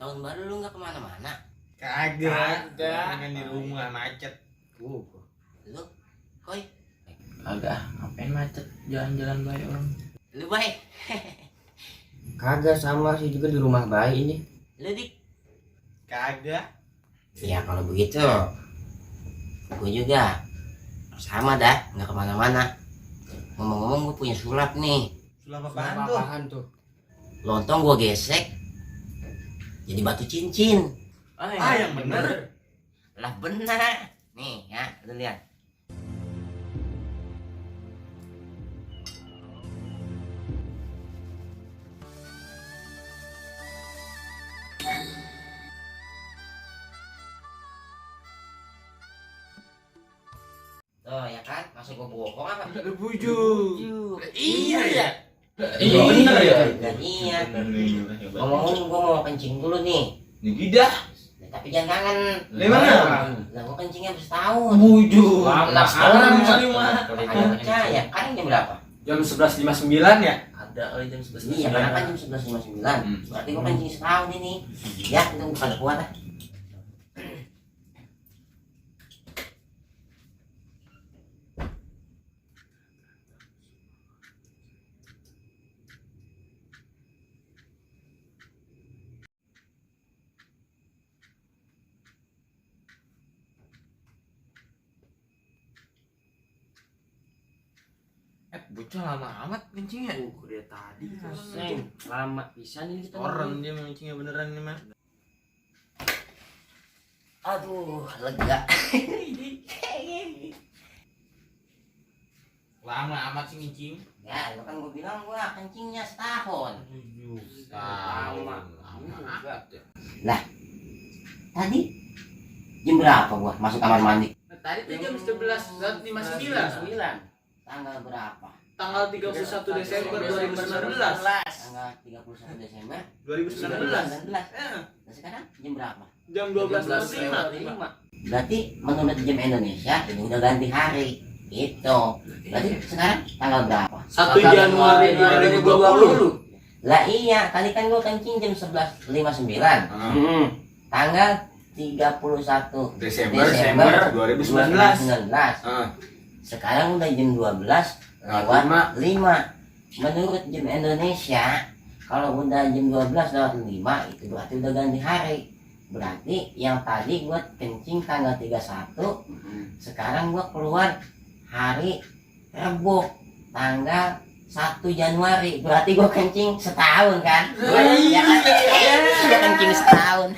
Tahun baru lu nggak kemana-mana? Kagak. Kan di rumah macet. Lu, koi? Agak ngapain macet jalan-jalan baik orang. Lu baik? Kagak, sama sih juga di rumah bayi ini. Lu dik? Kagak. Ya kalau begitu, gue juga sama dah, nggak kemana-mana. Ngomong-ngomong gue punya sulap nih. Sulap apaan tuh? Apaan tuh? Lontong gue gesek jadi batu cincin. Yang bener. Lah benar. Nih ya, lu lihat. Tuh ya kan, masuk gue bohong apa? Bujuk. Iya ya. Iya bener ya. Dan iya. Ngomong-ngomong gue mau kencing dulu nih. Ini gidah. Tapi jangan kangen. Gimana? Lah gue kencingnya setahun. Bujuk. Lama Sekarang sekali, mah. Kagak percaya. Kan jam berapa? Jam 11.59 ya? Ada kali jam 11. Iya, kenapa jam 11.59? Berarti gue kencing setahun ini. Ya, itu bukan kuat ah. Bocah lama amat kencingnya. Udah tadi Seng, lama pisan ini kita. Orang dia mengencingnya beneran nih mah. Aduh, lega. Lama amat sih ngencing. Ya, lu kan gue bilang gue kencingnya setahun. Lama. Lah, tadi jam berapa gua masuk kamar mandi? Tadi tuh jam 11.59. Tanggal berapa? Tanggal 31 Desember 2019. Tanggal 31 Desember 2019. 2019. Nah sekarang jam berapa? Jam 12.05. Berarti menurut jam Indonesia ini udah ganti hari. Gitu. Berarti sekarang tanggal berapa? 1 Januari 2020. Lah iya, tadi kan gua kencing jam 11.59. Tanggal 31 Desember 2019. Sekarang udah jam 12 lewat 5. Menurut jam Indonesia, kalau udah jam 12 lewat 5 itu berarti udah ganti hari. Berarti yang tadi gua kencing tanggal 31, sekarang gua keluar hari Rabu tanggal 1 Januari. Berarti gua kencing setahun kan? Ya kan? Kencing setahun.